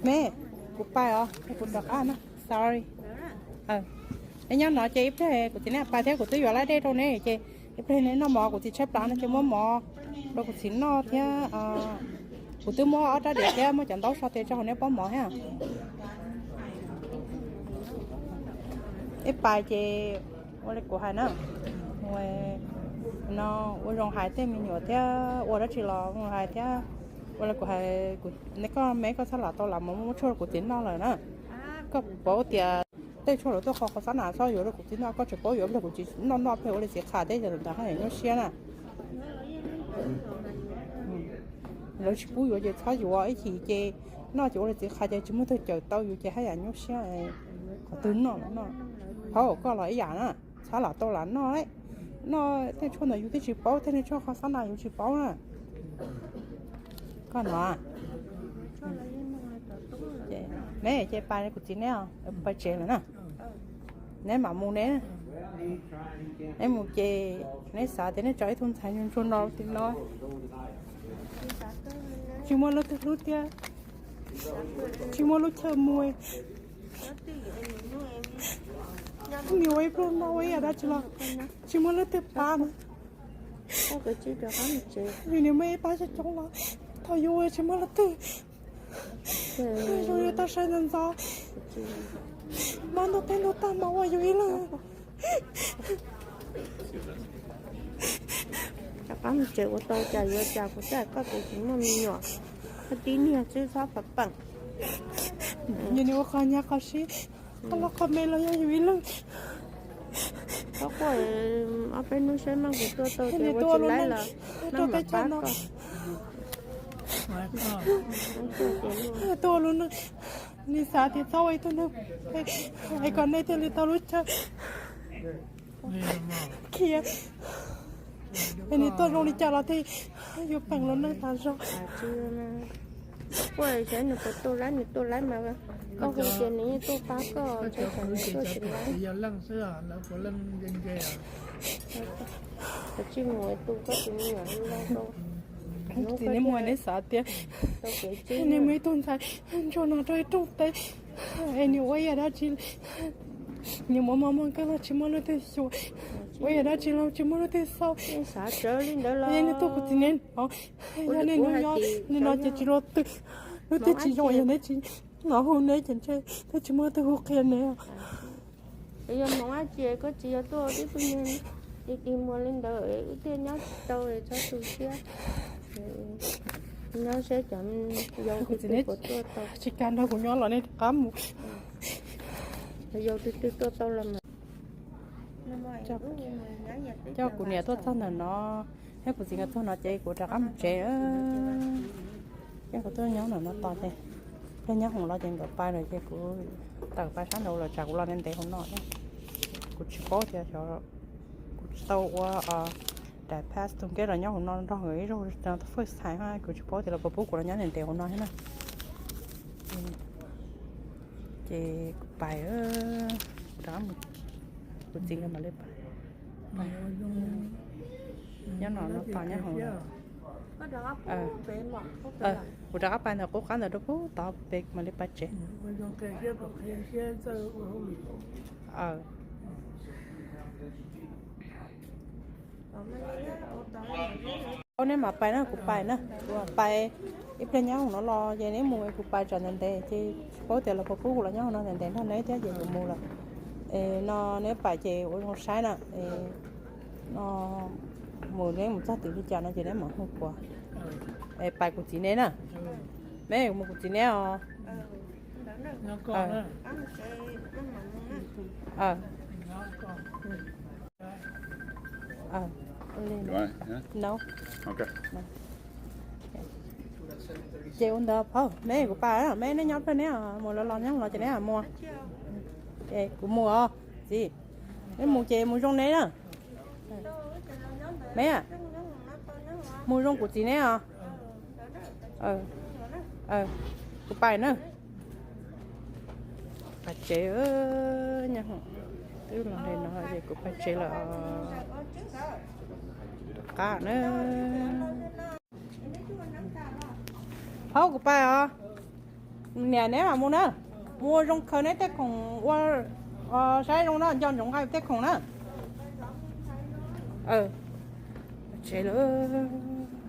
Me, kuv pais os, kuv rov qab na. Sorry. Neb nyob no ces ib pliag kuv txiv neb pais thiab kuv twb yuav lab dej rau neb ces ib pliag neb noj mov, kuv txiv tshaib plab no ces muab mov rau kuv txiv noj thiab. Kuv twb muab ob rab diav thiab muab cov ntaub so tes rau hauv neb pob mov thiab. Ib pais ces ua li kuv hais na, no ua zoo hais tej me nyuam thiab ua dab tsi los ua hais thiab. Ua li kuv hais, neb koj me koj txhob lam tau lam mus muab tshuaj rau kuv txiv noj lawm na. Koj paub tias tej tshuaj lawv tuaj qhov qhov xab nas txhob yuav rau kuv txiv noj, koj tsis paub yuav pliag kuv txiv noj noj pliag ua li txiv qhas thiab yog ntawd haj yam nyuaj siab na. Lawv tsis pub yuav ces txhob yuav, ib chim ces noj ces ua li txiv qhas ces tsis muaj twg cawm tau yus ces haj yam nyuaj siab. Qhov twg noj los noj, paub koj los ib yam na, txhob lam tau lam noj. Noj tej tshuaj ntawd yus twb tsis paub, tej tshuaj qhov xab nas yus tsis paub na. Koj no, neb ces pais kuv txiv neb, pais tsev lawm na. Neb mam mus neb, neb mus ces neb xav tias neb tso ib tug ntxhais ntsuag no tim no, tsis muaj leej twg hlub thiab, tsis muaj lub chaw mus. Nws ua ib pluag no ua ib yam dab tsi los tsis muaj leej twg pab na. Vim nws muaj ib pab coob coob los thaum yus ua tsis muaj leej twg, zoo yus tau saib ntxov ntxov, mob ntuj teb ntuj tag mas ua yus ib leeg. Rov qab mus tsev ua tau cas yuav cas, kuv txhais koj tus tsis muaj me nyuam, koj tib niag xwb txhob pam peem. Yog nws ua qhov nyuaj qhov sib, qhov loj qhov me los yog yus ib leeg. Koj quaj ob peb hnub saib mas kuv tuaj tau ces ua tsis laib los rau teb chaws no. Tuaj ua lub neej, nws xav tias txhob ua ib tug neeg es kom nej thiaj li tau lub chaw khiav. Es nws tuaj zoo li cas los thiaj yuav peem los neej tas zog. Kuj saib nws puas tuaj laib, nws tuaj laib mas koj hu ces nws yeej tuaj pab koj, ntshe tsam nws tuaj tsis laib. Koj tsis mus tus koj tus me nyuam li no rau. Txiv, neb muaj neb xav tias neb muaj ib tug ntxhais ntsuag no rau ib rooj teb, es nws ua ib yam dab tsi, nws muaj mob muaj nkeeg los tsis muaj leej twg xyuas, ua ib yam dab tsi los tsis muaj leej twg xauj. Neb tuaj kuv txiv neb no, yog nej hnub nyob li no ces tsis luaj twg, hnub twg tsis zoo yog neb tsis no hu neb ces ntshe twb tsis muaj leej twg hu qhia neb. Yog hmoov dab tsi koj tsis yog tuaj ua tib tug neeg ti ti muag li ntawd, wb thiaj nyob tsis tau, txhob tu siab. Nyob seb cov yau kuv txiv neb puas tuaj tau. Tsis kam nrog kuv nyob los nej rov qab mus. Yau twg twg tuaj tau los mas. Coj kuv niam tuaj txog ntawm no, thiab kuv txiv nkawd txog no ces kuv rov qab mus tsev. Ces kuv tuaj nyob ntawm no tos ces, pliag nyob hoom los ces nkawd pais lawm ces kuv tawm pais sab nraud lawm, tsam kuv los ntev ntev hauv no thiab. Kuv tsis paub tias xyov, kuv tsis tau ua daim pass tus nkeb los nyob hauv no nrog nkawd ib zaug, first time, kuv tsis paub tias lawv puas pub kuv los nyob ntev ntev hauv no thiab na. Ces kuv pais, kuv rov qab mus, kuv txiv nkawd mam li pais. Nyob no no tos nyob hauv no. Kuv rov qab pais ntawm qub qab ntawd rau pub tod pem mam li pais tsev. Neb mam pais na, kuv pais na, kuv mam pais. Ib pliag nyob hauv no los ces neb mus, kuv pais tsam ntev ntev ces tsis paub tias lawv puas pub kuv los nyob hauv no ntev ntev nrog neb thiab ces kuv mus lawm. Es no neb pais ces ua zoo saib na. No mus neb mus txog twg li cas no ces neb mam hu kuv. Es pais kuv txiv neb na. Neb mus kuv txiv neb os. Ces ua ntawd phauj, me kuv pais, me neb nyob plag neb mus los los nyob los ces neb mus. Kuv mus os txiv, neb mus ces mus zoo neb na. Me, mus zoo kuv txiv neb os. Kuv pais na. Pais tsev, nyob hauv twb los li no ces kuv pais tsev lawm. Qab na. Phauj, kuv pais os. Niam, neb mam mus na, mus ua zoo khaws neb tej khoom ua, saib zoo no nco ntsoov nqa tej khoom na. Tsev lawm.